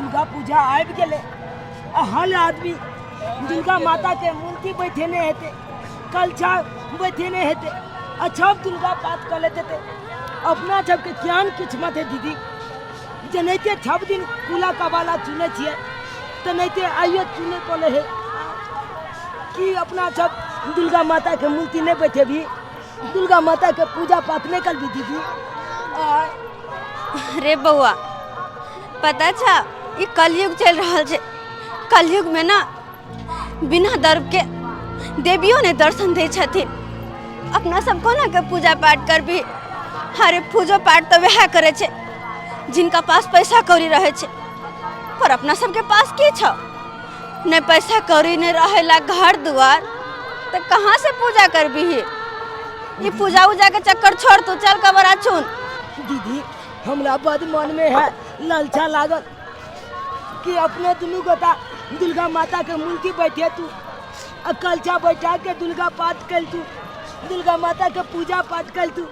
दुर्गा पूजा आबि गेलै आ हर आदमी दुर्गा माता के मूर्ति बैठेने हेतै, कलशा बैठेने हेतै आ सब दुर्गा पाठ कऽ लैत हेतै। अपना सबके ज्ञान किछु मत है दीदी, जेनाहिते सब दिन कुला कबाला चुनै छियै तेनाहिते आइयो चुनै पड़ै है कि अपना सब दुर्गा माता के मूर्ति नहि बैठेबी, दुर्गा माता के पूजा पाठ नहि करबी दीदी। आ रे बौआ, पता छा ई कलयुग चलि रहल छै। कलयुग में ना बिना दर्भ के देवियो ने दर्शन दै छथिन। अपना सब कोना के पूजा पाठ करबी? अरे पूजो पाठ तऽ वएह करै छै जिनका पास पैसा कौड़ी रहै छै, पर अपना सबके पास की छौ? नहि पैसा कौड़ी, नहि रहै ला घर दुआर, तऽ कहाँ से पूजा करबी? ई पूजा उजा के चक्कर छोड़, तू चल कबरा चुन। दीदी हमरा बड मन में है लालसा लागल कि अपने दुनू गोटा दुर्गा माता के मूर्ति बैठे तू आ कलशा बैठा के दुर्गा पाठ कर तू, दुर्गा माता के पूजा पाठ कर तू।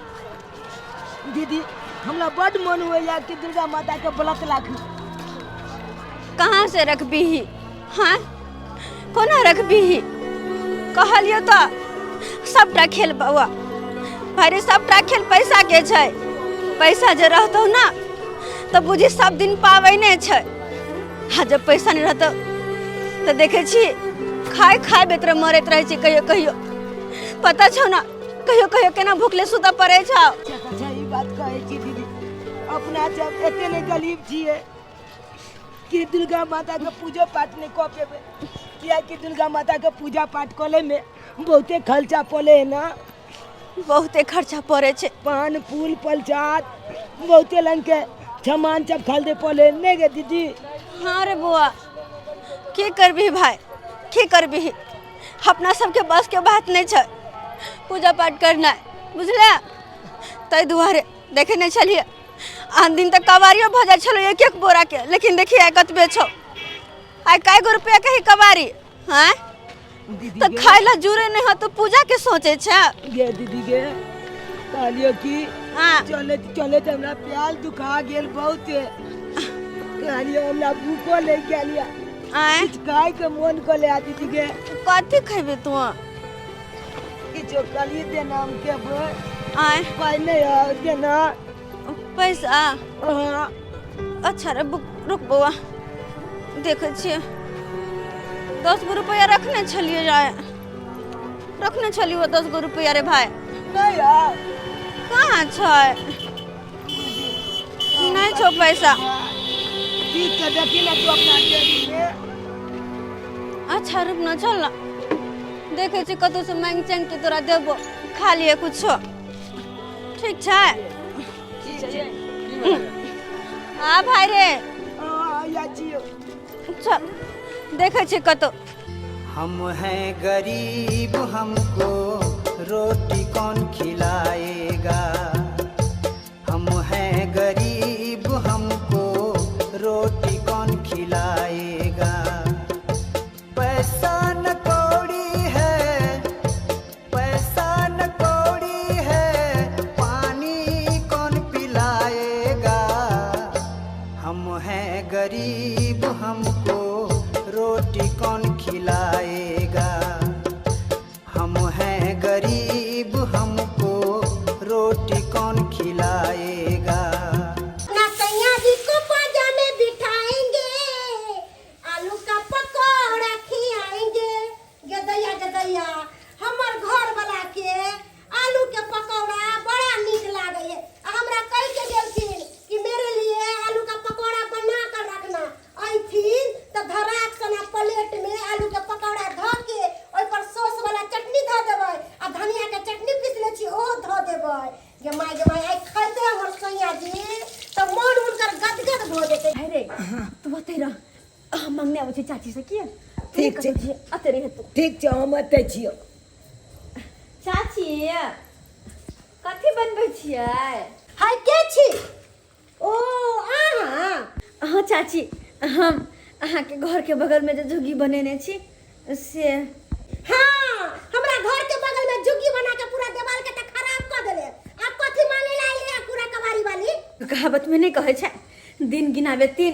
दीदी हमरा बड मन होइया कि दुर्गा माता के व्रत राखू। कहाँ से रखबीही? हाँ कोना रखबीही? कहलियो तऽ सबटा खेल बौआ, भाई सबटा खेल पैसा के छै। पैसा जे रहतौ ना तऽ बुझी सब दिन पाबैने छै, आ जब पैसा नहीं रहतौ तऽ देखै छी खाय खाय बेतर मरैत रहै छी। कहियो कहियो पता छौ ना, कहियो कहियो केना भूखले सुतऽ पड़ै छौ। अच्छा ई बात कहै छी दीदी, अपना सब एते नहि गरीब छियै कि दुर्गा माता के पूजो पाठ नहीं कऽ पेबै, कियाकि दुर्गा माता के पूजा पाठ करे में बहुते खर्चा पड़े है ना। बहुते खर्चा पड़े छै, पान फूल प्रसाद बहुते रंग के सामान सब खरीदे पड़े नहीं गे दीदी? हाँ रे बौआ, की करबी भाई, की करबी, अपना सबके बस के बात नहीं छै पूजा पाठ करना, बुझले? ताहि दुआरे देखे नहीं छलियै आन दिन तऽ कबारियो भऽ जाइ छलै एक एक बोरा के, लेकिन देखिए आइ कतबे छौ, आइ कए गो रुपया के ही कबारी? हैं दीदी तऽ गे, खाय ला जुड़े नहीं हो तो पूजा के सोचे छै। गे दीदी गे, कहलियो कि हाँ चलैत चलैत हमरा प्याल दुखा गेल बहुत, कहलियो हमरा भूखो लागि गेल या, आँय किछु खाय के मोन कऽ ले दीदी गे। कथी खेबे तू? किछु कहलियै देना हम खेबै। आँय पाइ नहि है देना। पैसा? हाँ। अच्छा रे रुक बौआ, देखै छियै। 10 गो रुपया रखने छलियै जाय, रखने छलियै 10 गो रुपया रे भाई। नहीं है। कहाँ छै? नहीं छौ पैसा। ठीक छै, देखी ने तू अपना जेबी में। अच्छा रुक न, चल न, देखै छी कतौ से मांगि चांगि के तोरा देबो, खा लिए कुछो, ठीक छै? हाँ भाई रे। हाँ, या छियौ। चल देखै छी कतौ। हम हैं गरीब हमको रोटी कौन खिलाएगा, हम हैं गरीब हमको रोटी कौन खिलाएगा, पैसा न कौड़ी है, पैसा न कौड़ी है, पानी कौन पिलाएगा, हम हैं गरीब हमको रोटी कौन खिलाएगा, हम हैं गरीब हमको रोटी कौन खिलाएगा। अपना सैया जी को बाजा में बिठाएंगे, आलू का पकौड़ा खियाएंगे। गदैया गदैया, हमर घर वाला के आलू के पकौड़ा बड़ा नीक लागे है। हमरा कह के गेलखिन कि मेरे लिए आलू का पकौड़ा बना कर रखना। अइथिन तऽ धराक सना प्लेट में आलू के पकौड़ा धऽ के ओहि पर सॉस वाला चटनी धऽ देबै आ धनिया के चटनी पीस लै छी ओहो धऽ देबै। गे माय गे माय, आइ खैते हमर सैया जी तऽ मन हुनकर गदगद भऽ जेतै। अरे तू ओतै रह, हम मंगने आबै छी चाची से। किया? ठीक छै। अते रहे तू। ठीक छै, हम एतै छियौ। चाची कथी बनबै छियै? हाय के छी? ओ अहाँ? हाँ चाची, हम अहाँके घरके बगलमे जे झुग्गी बनेने छी से। हाँ, हमरा घर के बगल में झुग्गी बना के पूरा देवाल के त खराब कर देले। आप कथी मांगे ला आइले कूड़ा कबाड़ी वाली? कहावत में नहीं कहै छै दिन गिनाबे तीन,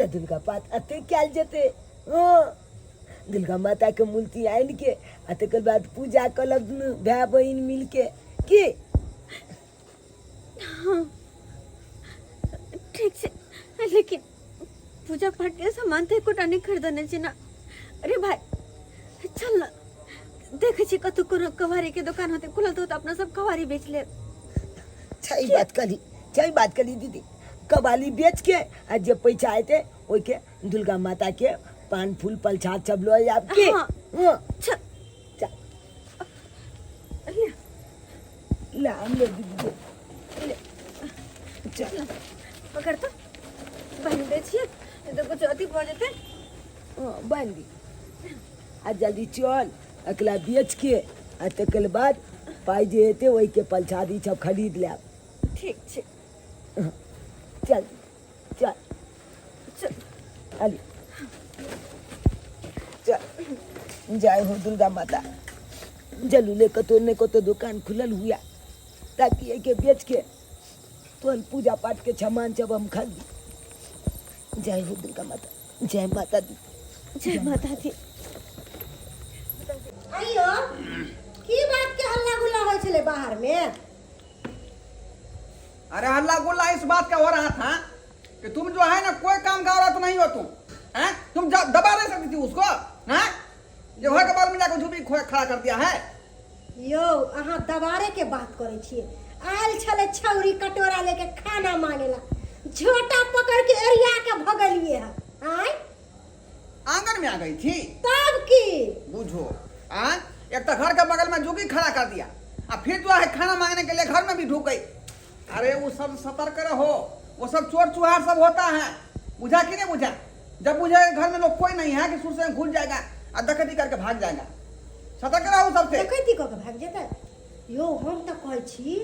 तऽ दुर्गा पाठ एतै कयल जेतै। हँ, दुर्गा माताके मूर्ति आनि के आ तकर बाद पूजा कऽ दुनू भाय बहिन मिलके की। हाँ ठीक छै, लेकिन पूजा पाठ के सामान तऽ एकोटा नहि खरीदने छी ना। अरे भाई चल ना, देखै छी कतौ कोनो कबाड़ी के दुकान होते खुलल तऽ अपना सब कबाड़ी बेच लेब। सही बात कहली, सही बात कहली दीदी। कबाली बेच के आ जे पैसा एतै ओहिके दुर्गा माता के पान फूल प्रसाद सब लऽ आयब की। हाँ। हाँ। चल। चल। ले। ला हम ले दीदी, ले। चल। पकड़ तो बांध दै छियै, नहीं तो कुछ अथी भऽ जेतै। हाँ, बान्हि दी आ जल्दी चल। अकेला बेच के आ तकर बाद पाइ जे हेतै ओहिके प्रसादी सब खरीद लेब। ठीक छै। चल चल चल। अली चल। जय हो दुर्गा माता। जलू ले कतो ने कतो दुकान खुलल हुआ ताकि एहिके बेच के तुरंत पूजा पाठ के सामान सब हम खरीदी। जय हो दुर्गा माता, जय माता दी। जय माता दी। आइयो की बात के हल्ला गुल्ला होइ छलै बाहर में? अरे हल्ला गुल्ला इस बात का हो रहा था कि तुम जो है ना कोई काम का औरत नहीं हो तुम, हैं? तुम दबा नहीं सकती थी उसको, हैं? जो घर के बगल में जाकर झुपड़ी खड़ा कर दिया है। यौ अहाँ दबारे के बात करै छियै। आयल छलै छौरी कटोरा लेके खाना मांगेला, झोटा पकड़ के एरिया के भगलिए है। आय आंगन में आ गई थी तब की बुझो। आ एक तो घर के बगल में झुग्गी खड़ा कर दिया आ फिर जो है खाना मांगने के लिए घर में भी ढुक गई। अरे वो सब सतर्क रहो, वो सब चोर चुहार सब होता है, बुझा कि नहीं बुझा? जब बुझे घर में लोग कोई नहीं है कि सुर से घुस जाएगा और डकैती करके भाग जाएगा। सतर्क रहो सबसे। डकैती कऽ के भाग जेतै? यौ हम तऽ कहै छी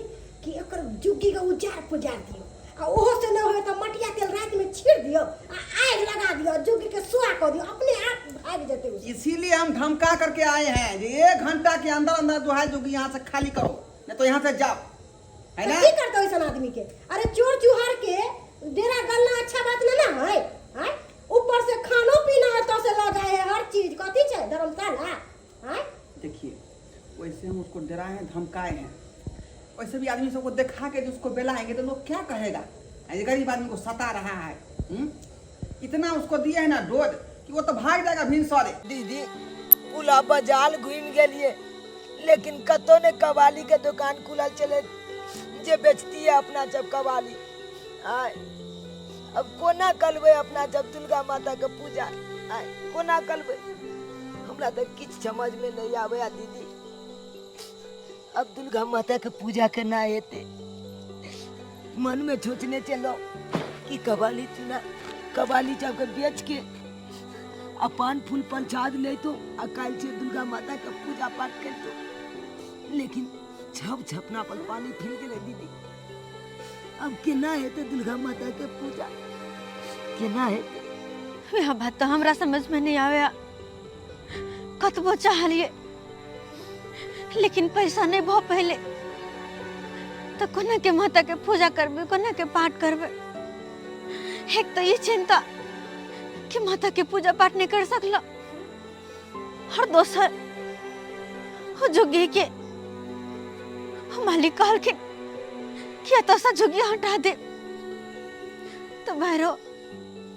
कि एकर झुग्गी के उजार पुजार दियौ आ ओहो से नहि होय तऽ मटिया तेल राति में छीट दियौ आ आगि लगा दियौ, झुग्गी के सुआ कऽ दियौ, अपने आप भागि जेतै ओ सब। इसीलिए हम धमका करके आए हैं जे 1 घंटा के अंदर अंदर जो है झुग्गी यहाँ से खाली करो, नहीं तो यहाँ से जाओ, है ना? की करते ओइसन आदमी के? अरे चोर चुहार के डेरा गलना अच्छा बात ना ना है, हैं? ऊपर से खानो पीना है तो से लऽ जाए है हर चीज, कथी छै धर्मशाला, हैं? देखिए वैसे हम उसको डराए हैं धमकाए हैं, वैसे भी आदमी सबको देखा के जो उसको बेलाएंगे तो लोग क्या कहेगा, ऐसे गरीब आदमी को सता रहा है, हुँ? इतना उसको दिए है ना डोज कि वो तो भाग जाएगा भिन सरे। दीदी पूरा बाजार घूम गेलिए लेकिन कतो ने कबाली के दुकान खुलल चले जे बेचती है अपना जब कबाली। आय अब कोना करबै अपना जब दुर्गा माता के पूजा, आय कोना करबै? हमरा तो किछु समझ में नहीं आवे आ दीदी। अब दुर्गा माता के पूजा के ना हेतै। मन में सोचने चलो कि कबाली चुना कबाली सबके बेच के आ पान फूल प्रसाद लेतो आ काल्हि से दुर्गा माता के पूजा पाठ करतो, लेकिन छप छपना पर पानी फिर गेलै दीदी। अब केना हेतै दुर्गा माता के पूजा, केना हेतै? वएह बात तऽ हमरा समझ में नहीं आवे। कतबो चाहलिए लेकिन पैसा नहीं भऽ पहिले तऽ कोना के माता के पूजा करबै, कोना के पाठ करबै। एक तऽ ई चिंता कि माता के पूजा पाठ नहीं कर सकलो, और दोसर ओ झुग्गी के मालिक कहलखिन कि एतऽ से झुग्गी हटा दे, तो भैरव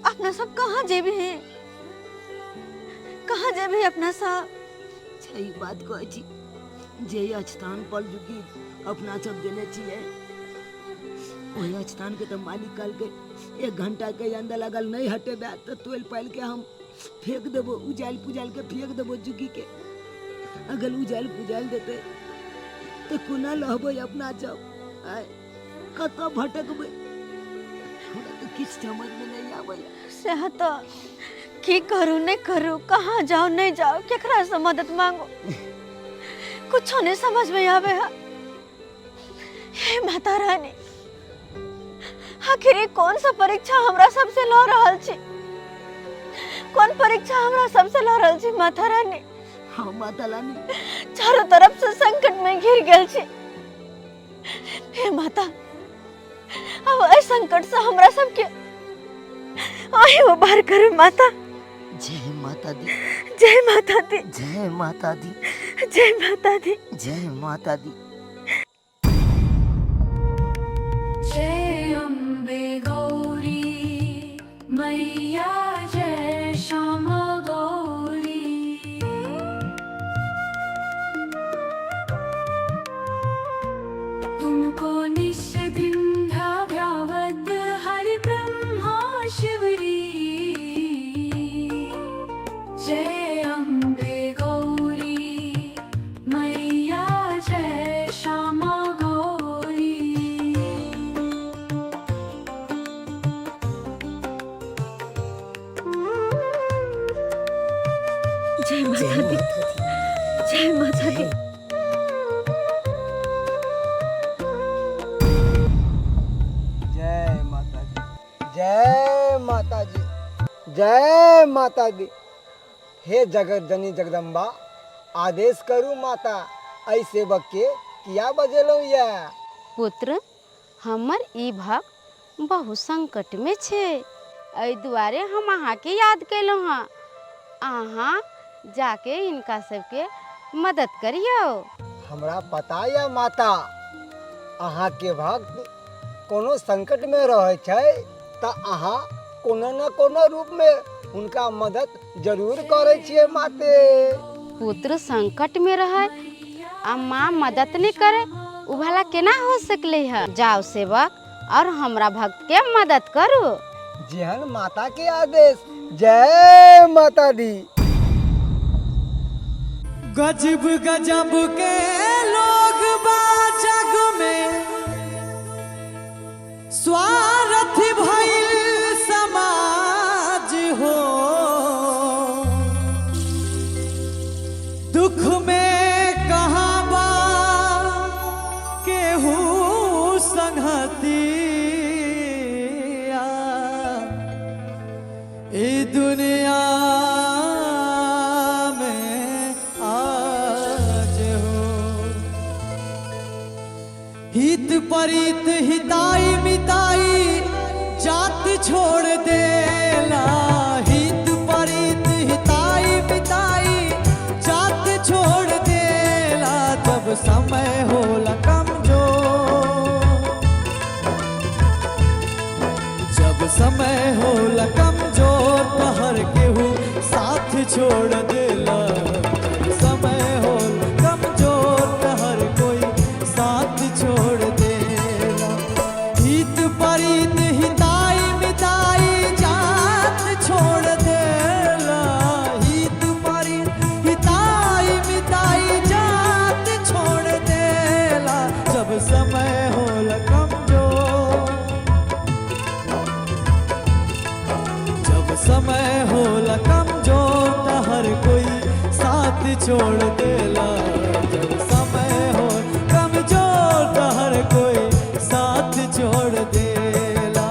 अपना सब कहाँ जेबी, कहाँ जेबी अपना सब? सही बात कहै छी, जे स्थान पर झुग्गी अपना सब देने छियै ओहि स्थान के तऽ मालिक कहलकै 1 घंटा के अंदर अगर नहीं हटेबै तऽ तोलि पालि के हम फेंक देबो, उजालि पुजालि के फेंक देबो झुग्गी के। अगर उजालि पुजालि देतै तऽ कोना लहबै अपना सब? आय कतऽ भटकबै? हमरा तऽ किछु समझ में नहीं आबैया। सएह तऽ की करू नहीं करू, कहाँ जाओ नहीं जाओ, केकरा से मदद मांगो, कुछो नहीं समझ में आवे है। हे माता रानी, आखिर ई कौन सा परीक्षा हमरा सबसे लऽ रहल छी? कौन परीक्षा हमरा सबसे लऽ रहल छी माता रानी? हाँ माता रानी, चारों तरफ से संकट में घिर गेल छी। हे माता, अब एहि संकट से हमरा सबके अहीं उबार करू माता। जय माता दी। जय माता दी। जय माता दी। जय माता दी। जय माता दी। जय अम्बे गौरी मैया जय श्यामा गौरी। तुमको निश दिन ध्यावद हरि ब्रह्मा शिवरी। जय अम्बे गौरी मैया जय श्यामा गौरी। जय माता दी। जय माता दी। जय माता दी, जय माता जी, जय माता दी। हे जगत जननी जगदम्बा, आदेश करू माता, ऐ सेवक के किया बजेलहुँ या। पुत्र, हमर ई भक्त बहुत संकट में छै, एहि दुआरे हम अहाँके याद केलहुँ हँ। अहाँ जाके हिनका सबके मदद करियौ। हमरा पता यऽ माता, अहाँके भक्त कोनो संकट में रहै छै तऽ अहाँ कोनो न कोनो रूप में हुनका मदद जरूर करै छियै माते। पुत्र संकट में रहै आ माँ मदद नहीं करे, उ भला केना हो सकलै है? जाओ सेवक और हमरा भक्त के मदद करू। जेहन माता के आदेश। जय माता दी। गजब गजब के लोग बा जग में, स्वार्थ भइल समाज हो, दुख में कहाँ बा केहू संगतिया, ई दुनिया में आज हो। हित परित हिताई मिताई जात छोड़ देला, हित परित हिताई मिताई जात छोड़ देला, जब समय होला कमजोर, जब समय होला कमजोर त हर केहू साथ छोड़ देला, जब समय होला कमजोर त हर कोई साथ छोड़ देला। हित परित हिताई मिताई जात छोड़ देला, हित परित हिताई मिताई जात छोड़ देला, जब समय होला कमजोर, जब समय होला कमजोर त हर कोई साथ छोड़ देला, जब समय हो कमजोर त हर कोई साथ छोड़ देला।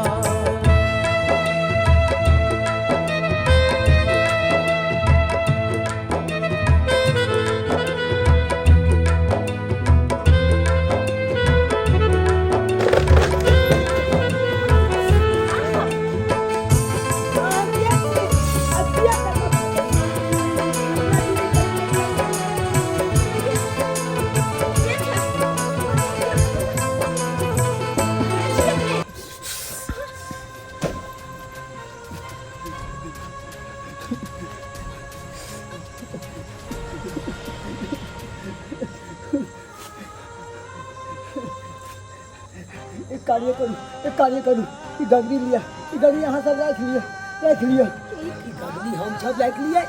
एक कार्य करू, एक कार्य करू, ई गगरी लिअ, ई गगरी अहाँ सब राखि लिअ, राखि लिअ। ई गगरी हम सब राखि लियै।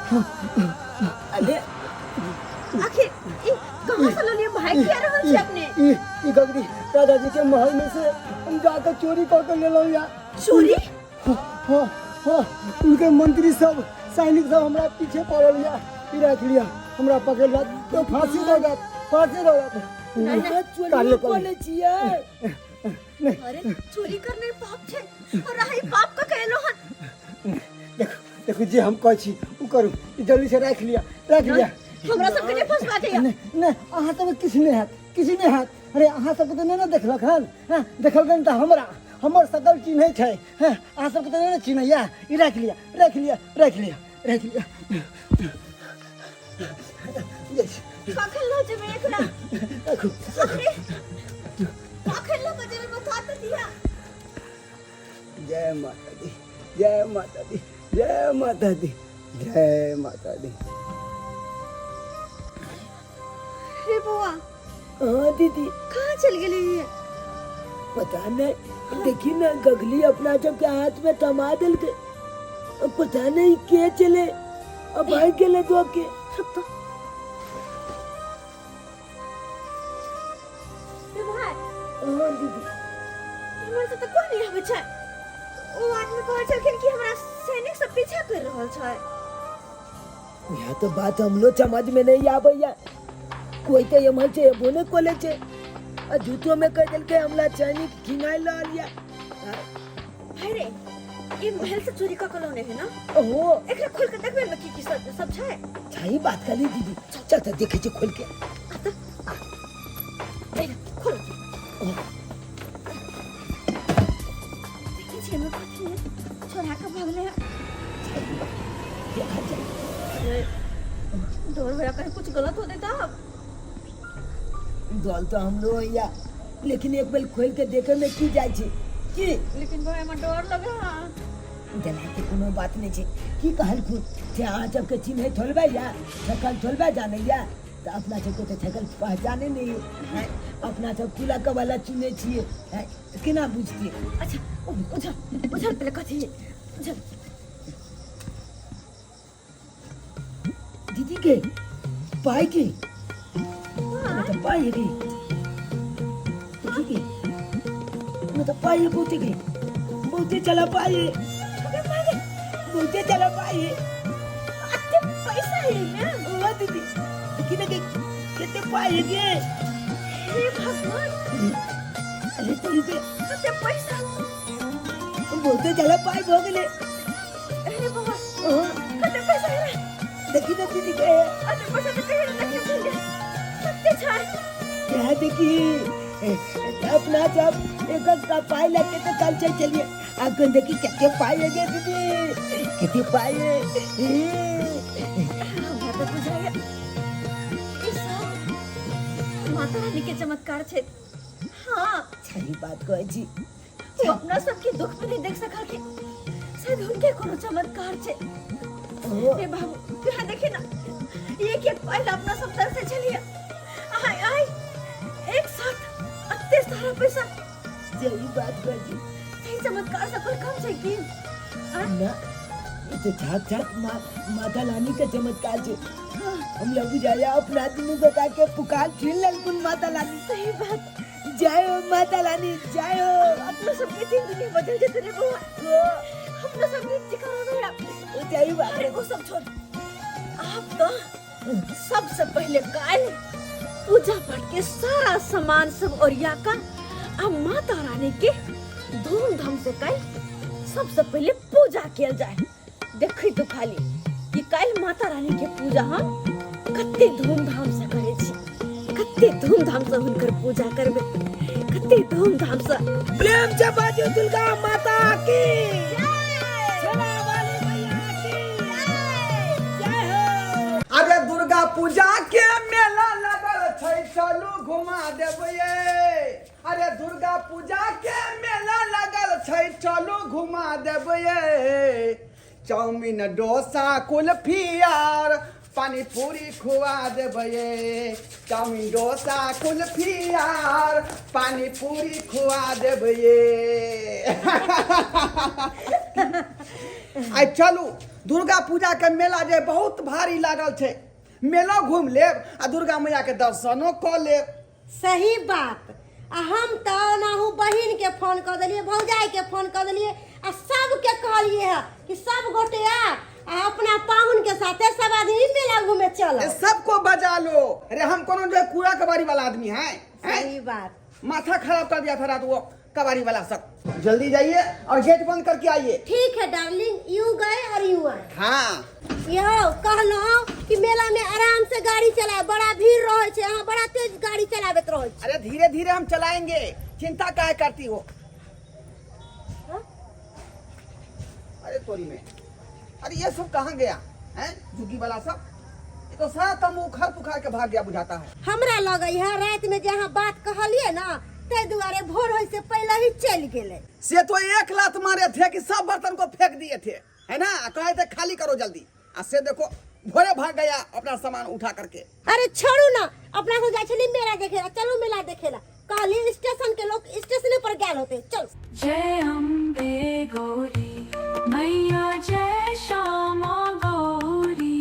अरे आखिर ई कहाँ से ललिए भाई, किया रहल छी अपने? ई ई गगरी राजा जी के महल में से हम जाकर चोरी कऽ के लेलहुँ या। चोरी? हाँ हाँ हाँ, उनके मंत्री सब सैनिक सब हमरा पीछे पड़ल या। ई राखि लिअ, हमरा पकड़ लत तो फांसी दऽ देत, फांसी दऽ देत। अहाँ चोरी कार्य करू। कऽ लै छियै? अरे चोरी करने पाप छै और अहाँ पाप का कहलो हन। देखो देखो, जे हम कहै छी ओ करू, ई जल्दी से राखि लिअ, राखि लिअ। हमरा सबके नहीं फंसवा के। नहि नहि, अहाँ सबके किछु नहि हैत, किछु नहि हैत। अरे अहाँ सबके तऽ नहि ने देखलक हन। हँ, देखलक हन तऽ हमरा हमर सकल चिन्है छै। हँ, अहाँ सबके तऽ नहि ने चिन्हैया। ई राखि लिअ, राखि लिअ, राखि लिअ, राखि लिअ। जाइ छी। कखन लऽ जेबै एकरा? राखू। अरे, कखन लऽ कऽ जेबै, बता तऽ दिअ। जय माता दी, जय माता दी, जय माता दी, जय माता दी। रे बौआ। हाँ दीदी। कहाँ चल गेली ये? पता नहीं, देखी ना गगली अपना सबके हाथ में थमा देलकै। अब पता नहीं के चले, अब भाग गेले दो के। रुक तो। रे भाई। हाँ दीदी। हमर से तऽ कोई नहीं आबै छै। ओ आदमी कहै छलखिन कि हमरा सैनिक सब पीछा कर रहल छै। यह तो बात हम लोग समझ में नहीं आबैया। कोई तो एम्हर छै, एबो नहि कोले छै, आ झूठो में कह देलकै हमला सैनिक खिंगाइ रहल या। भाई रे, ई महल से चोरी कऽ के लौने है ना? ओहो। एकरा खोल के देखबै में की की सब सब छै। सही बात कहली दीदी, चल चल देखे छी खोल के। ए, खोल। देखै छियै एहिमे कथी है? छोड़ा के भगले है। सही बात, देखा जाए। अरे, डर होया कहीं कुछ गलत हो देता। गल तो हमरो होइया, लेकिन एक बेर खोल के देखे में की जाइ छै की। लेकिन भाई हमरा डर लगे है। डराय के कोनो बात नहीं छै। की कहलखुन जे अहाँ सबके चिन्है थोड़बे या शकल थोड़बे जानैया? तऽ अपना सबके तऽ शकल पहचाने नहीं है, अपना सब कुला कबाला चिन्है छियै हैं, तऽ केना बुझतियै? अच्छा, ओ उझल उझल पहिले कथी है, उझल। दीदी के पाई के मतलब पाई है की देखी के मतलब पाई है बहुते के, बहुते चला पाई है, बहुते चला पाई है। अते पैसा है ना? ओ दीदी देखी ना के कितने पाई है के। हे भगवान। अरे तोरी के कते पैसा, बहुते चला पाई भऽ गेलै। अरे बाबा। हाँ। कते पैसा है रे? देखी ना दीदी के। अते पैसा तऽ कहियो नहि देखने छलियै, कते छै? क्या देखी, अपना सब एक एक का पाई लेके तो कल चल चलिए। आगन देखी कितने पाई है गे दीदी, कितने पाई है। हमरा तऽ बुझाइया ई सब माता रानी के चमत्कार छै। हाँ। सही बात कहै छी। ओ अपना सबके दुख में नहीं देख सकल, शायद हुनके कोनो चमत्कार छै। हे बाबू, तू यहाँ देखी ना, एक एक पहला अपना सब तरह से चलिए आय आय एक साथ अत्ते सारा पैसा। सही बात कहै छी। सही चमत्कार सकल कम छै की? ना, ई तो साक्षात माता रानी के चमत्कार छै। हमरा बुझाया अपना दुनू गोटा के पुकार छीन लेलकुन माता रानी। सही बात। जय हो माता रानी, जय हो। अपना सबके जिंदगी बदल जेतै रे बौआ। अपना सबके ठिकाना भैया। सही बात। अरे वो सब छोड़, आप तो सबसे पहले काल पूजा पाठ के सारा सामान सब ओरिया का आ माता रानी के धूमधाम से काल सबसे पहले पूजा किया जाए। देखी तो खाली कि काल्हि माता रानी के पूजा हम कते धूमधाम से करै छी, कते धूमधाम से हुनकर पूजा करबै, कते धूमधाम से। प्रेम से बाजू दुर्गा माता की जय, वाली मैया की जय हो। अरे दुर्गा पूजा के मेला लगल छै, चलू घुमा देबै। अरे दुर्गा पूजा के मेला लगल छै, चलू घुमा देबै। चाउमीन डोसा कुल्फी आर पानी पूरी खुआ देबै। चाउमीन डोसा कुल्फी आर पानी पूरी खुआ देबै। आइ चलू, दुर्गा पूजा के मेला जे बहुत भारी लागल छै, मेलो घूम लेब आ दुर्गा मैया के दर्शनो कऽ लेब। सही बात। आ हम तऽ ओनाहु बहिनके फोन कऽ देलियै, भौजाइके फोन कऽ देलियै आ सबके कहलियै हँ कि सब गोटे आ आ अपना पाहुनके साथे सब आदमी मेला घूमे चलब। ए, सबको बजा लो। अरे हम कोनो जो कूड़ा कबाड़ी वाला आदमी है, हैं? सही बात। माथा खराब कर दिया था रात वो कबाड़ी वाला सब। जल्दी जाइए और गेट बंद करके आइए। ठीक है डार्लिंग, यूं गए और यूं आए। हाँ। यो कहलहुँ कि मेला में आराम से गाड़ी चलाए, बड़ा भीड़ रहे छै, अहाँ बड़ा तेज गाड़ी चलाबैत रहे छी। अरे धीरे धीरे हम चलाएंगे, चिंता काहे करती हो। अरे तोरी में, अरे ये सब कहाँ गया हैं? झुग्गी वाला सब, ये तो सारा तम्बू उखाड़ पुखाड़ के भाग गया बुझाता है। हमरा लगै है राति में जे अहाँ बात कहलियै ना, ताहि दुआरे भोर होय से पहिले ही चलि गेलै। से तो एक लात मारे थे कि सब बर्तन को फेंक दिए थे, है ना? कहे थे खाली करो जल्दी, आ से देखो भोरे भाग गया अपना सामान उठा करके। अरे छोड़ू ना, अपना सब जाइ छली मेला देखे ला, चलू मेला देखे ला। कहली स्टेशन के लोग स्टेशने पर गेल होते, चल। जय अम्बे गौरी मैया, जय श्यामा गौरी।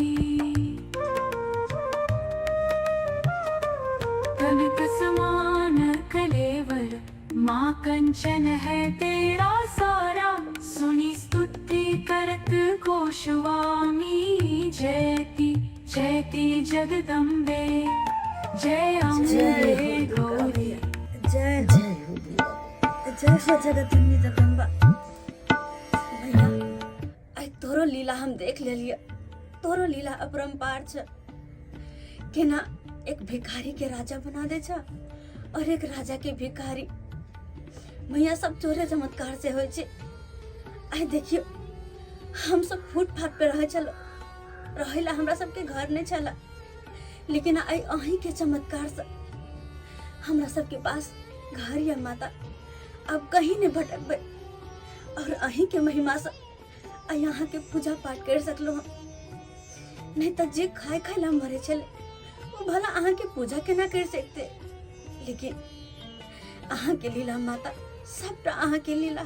कनक समान कलेवर माँ कंचन है तेरा सारा। सुनी स्तुति करत गोस्वामी, जयति जयति जगदम्बे, जय अम्बे गौरी। जय हो, जय हो जगतजननी जगदम्बा। भैया, आइ तोरो लीला हम देख लेलिए, तोरो लीला अपरम्पार छ। केना एक भिखारी के राजा बना दे छ और एक राजा के भिखारी। मैया, सब चोरे चमत्कार से होइ छै। आइ देखियो, हम सब फुटपाथ पे रहै छलो, रहै ला हमरा सबके घर नहि छला, लेकिन आइ अहीं के चमत्कार से हमरा सबके पास घर या माता, अब कहीं नहीं भटकबै और अहीं के महिमा से आइ अहाँ के पूजा पाठ कर सकलो हम। नहीं तो जे खाए खाए ला मरे छले वो भला अहाँ के पूजा केना कर सकते, लेकिन अहाँ के लीला माता, सबटा अहाँ के लीला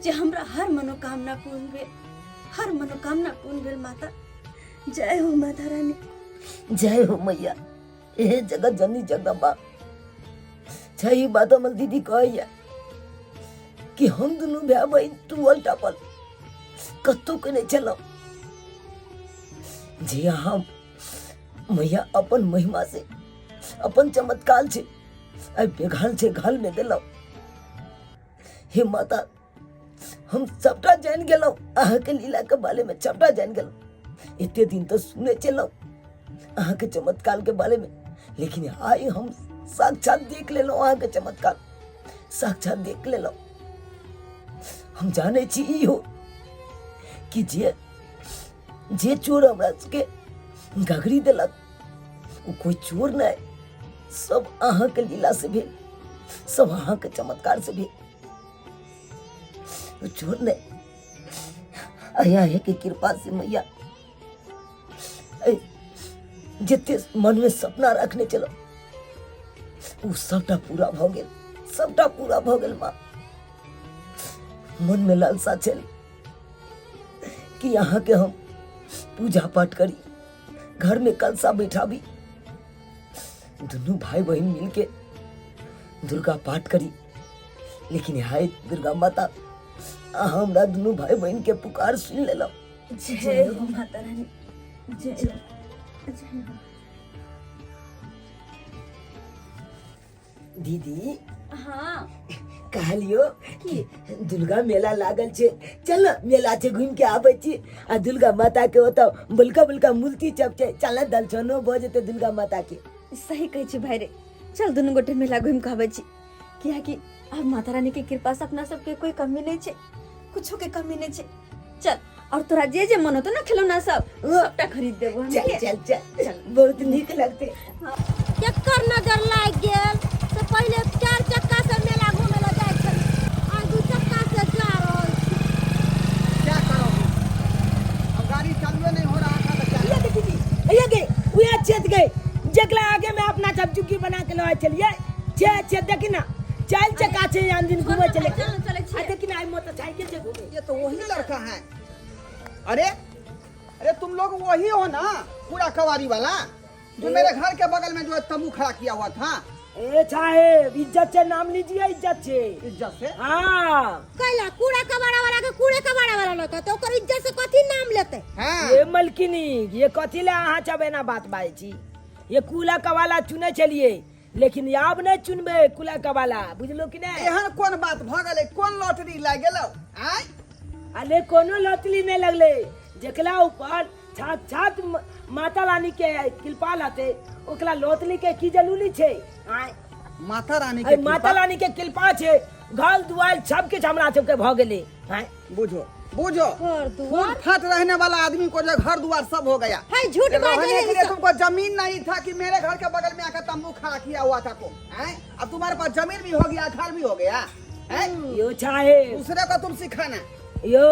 जे हमरा हर मनोकामना पूर्ण भेल, हर मनोकामना पूर्ण भेल माता। जय हो माता रानी। जय हो मैया, हे जगत जननी जगदम्बा। छै ई बात हमर दीदी कहैया कि हम दुनू भाय बहिन टूअल टापल कतहु के नहि छलहुँ, जे अहाँ मैया अपन महिमा से अपन चमत्कार छै आइ बेघाल छै घाल में देलहुँ। हे माता, हम सबटा जानि गेलहुँ अहाँके लीलाके बारेमे, सबटा जानि गेलहुँ। एते दिन तऽ सुनै छलहुँ अहाँके चमत्कारके बारेमे, लेकिन आइ हम साक्षात देख लेलहुँ अहाँके चमत्कार, साक्षात देख लेलहुँ। हम जानै छी इहो कि जे जे चोर हमरा सबके गगरी देलक ओ कोई चोर नहि, सब अहाँके लीला से भेल, सब अहाँके चमत्कार से भेल। ओ चोर नहि, अहाँ के कृपा से मैया जते मन में सपना रखने चलो ओ सबटा पूरा भऽ गेल, सबटा पूरा भऽ गेल माँ। मन में लालसा छल कि अहाँ के हम पूजा पाठ करी, घर में कलशा बैठाबी, दुनू भाई बहन मिलके दुर्गा पाठ करी, लेकिन हाय दुर्गा माता, अहाँ हमरा दुनू भाई बहन के पुकार सुन लेलहुँ। जय हो माता रानी, जय हो, जय हो। दीदी। हाँ। कहलियो कि दुर्गा मेला लागल छे, चल न मेला छे घूम के आबै छी, आ दुर्गा माता के ओतऽ बड़का बड़का मूर्ति सब छै, चल न दर्शनो भऽ जेतै दुर्गा माता के। सही कहै छी भाई रे, चल दुनू गोटे मेला घूम के आबै छी, कियाकि आब माता रानी के कृपा से अपना सबके कोई कमी नहीं छै, कुछो के कमी नहीं छै। चल, और तोरा जे जे मन होतो ना खिलौना सब सबटा खरीद देबो हम। चल। के? चल चल, बहुत नीक लगते। केकर नजर लागि गेल से पहिले चारि चक्का से मेला घूमे लए जाइ छलै, आइ दू चक्का से जा रहल छी। क्या करोगे, अब गाड़ी चालू नहीं हो रहा था तो क्या? ये दीदी, ये गए उया चेत गए जकला आगे में अपना सब चुकी बना के लवा चलिए छे छे देखी ना चल चका छे आन दिन घूमे चले। चल, चले छियै। आ देखी ना आई मोटरसाइकिल से घूमे। ये तो वही लड़का है। अरे अरे तुम लोग वही हो ना पूरा कवारी वाला जो मेरे घर के बगल में जो है तंबू खड़ा किया हुआ था? ए साहेब, इज्जत से नाम लीजिए, इज्जत से। इज्जत से? हाँ। कैला कूड़ा कबाड़ा वाला के कूड़े कबाड़ा वाला लगता तो ओकर इज्जत से कथी नाम लेते? हाँ। ये मलकिनी, ये कथी ला अहाँ सब एना बात बाजै छी? ये कूला कवाला चुने छलिए, लेकिन आब नहीं चुनबे कूला कवाला, बुझलो कि नहीं? एहन कोन बात भ गेलै, कोन लॉटरी लागि गेलौ आय? अरे कोनो लॉटरी नहीं लगले, जेकरा ऊपर साक्षात माता रानी के कृपा लाते ओकरा लॉटरी के की जरूरी छै आय? माता रानी के अरे माता कृपा? रानी के कृपा छै, घर दुआर सब किछु हमरा सबके भऽ गेलै आय। बुझो बुझो, घर दुआर? फूट फाट रहने वाला आदमी को जो घर द्वार सब हो गया। है, झूठ बाजे रहने है के लिए ई सब। तुमको जमीन नहीं था कि मेरे घर के बगल में आकर तंबू खड़ा किया हुआ था तुम, हैं? अब तुम्हारे पास जमीन भी हो गया, घर भी हो गया, हैं? यो चाहे दूसरे को तुम सिखाना। यो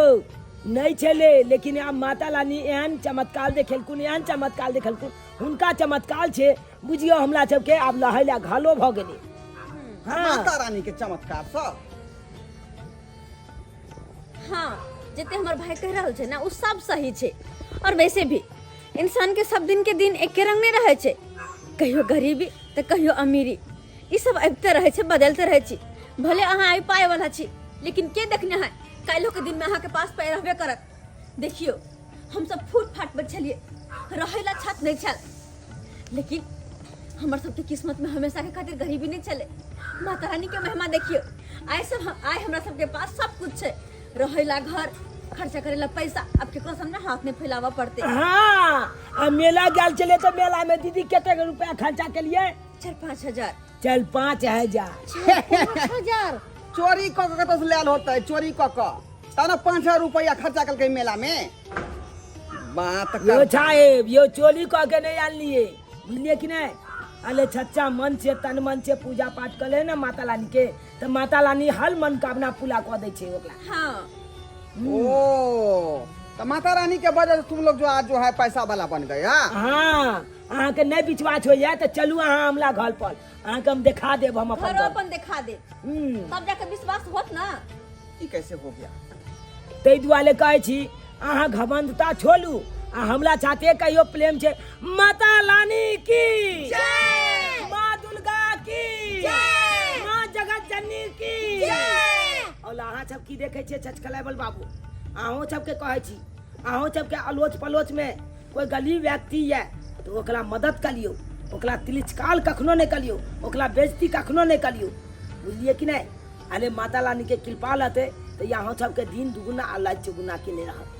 नहि छलै, लेकिन आब माता रानी एहन चमत्कार देखेलखुन, एहन चमत्कार देखेलखुन, हुनका चमत्कार छै बुझियौ हमरा सबके आब लहै लए घलो भऽ गेलै। हाँ। माता रानी के चमत्कार सब। हाँ, जते हमर भाई कह रहल छै ना उ सब सही छै। और वैसे भी इंसान के सब दिन के दिन एके रंग नहीं रहे छै, कहियो गरीबी तो कहियो अमीरी, ई सब आबिते रहे छै, बदलते रहे छी। भले अहाँ आइ पाय वाला छी, लेकिन के देखने है काल्हो के दिन में अहाँ के पास पाय रहबे करत। देखियो हम सब फूट फाट पर छलिए, रहे ला छत नहीं छल, लेकिन हमर सबके किस्मत में हमेशा के खातिर गरीबी नहीं छले। माता रानी के महिमा देखियो, आइ सब आइ हमरा सबके पास सब कुछ छै, रहे ला घर, खर्चा करे ला पैसा, अब केकरो सामने हाथ नहीं फैलावा पड़ते। हाँ, आ मेला गेल छलियै तऽ मेला में दीदी कतेक रुपया खर्चा केलियै? 4-5 हजार। 4-5 हजार। 5 हजार। चोरी कऽ के कतौसँ लायल होतै, चोरी कऽ कऽ तब ने 5,000 रुपया खर्चा केलकै मेला में। बात यो कर। साहेब, यो चोरी कऽ के नहीं आनलिए, बुझलिए कि नहीं? अले छच्चा मन से तन मन से पूजा पाठ कर ले ना माता रानी के, तो माता रानी हर मनोकामना पूरा कऽ दै छै ओकरा। ओ तो माता रानी के वजह से तुम लोग जो आज जो है पैसा वाला बन गए, हाँ? हाँ, अहाँके नहि विश्वास होइया तऽ चलू अहाँ हमरा घर पर, अहाँके हम देखा देब हम अपन घरो घर। अपन देखा दे। तब जाके विश्वास होत ना। ई कैसे हो गया? ताहि दुआरे कहै छी अहाँ घमंडता छोड़ू आ हमरा साथे कहियो प्रेम छै माता रानी की, माँ दुर्गा की, माँ जगत जननी की। और अहाँ सब की देखै छियै छचकलाबल बाबू? अहूँ सबके कहै छी, अहूँ सबके अलोच पलोच में कोई गरीब व्यक्ति यऽ तऽ ओकरा मदद करियौ, ओकरा तिलस्कार कखनो नहि करियौ, ओकरा बेइज्जती कखनो नहि करियौ, बुझलियै कि नहि? अरे माता रानी के कृपा रहतै तऽ अहाँ सबके दिन दुगुना आ लाइफ चौगुना केने रहत।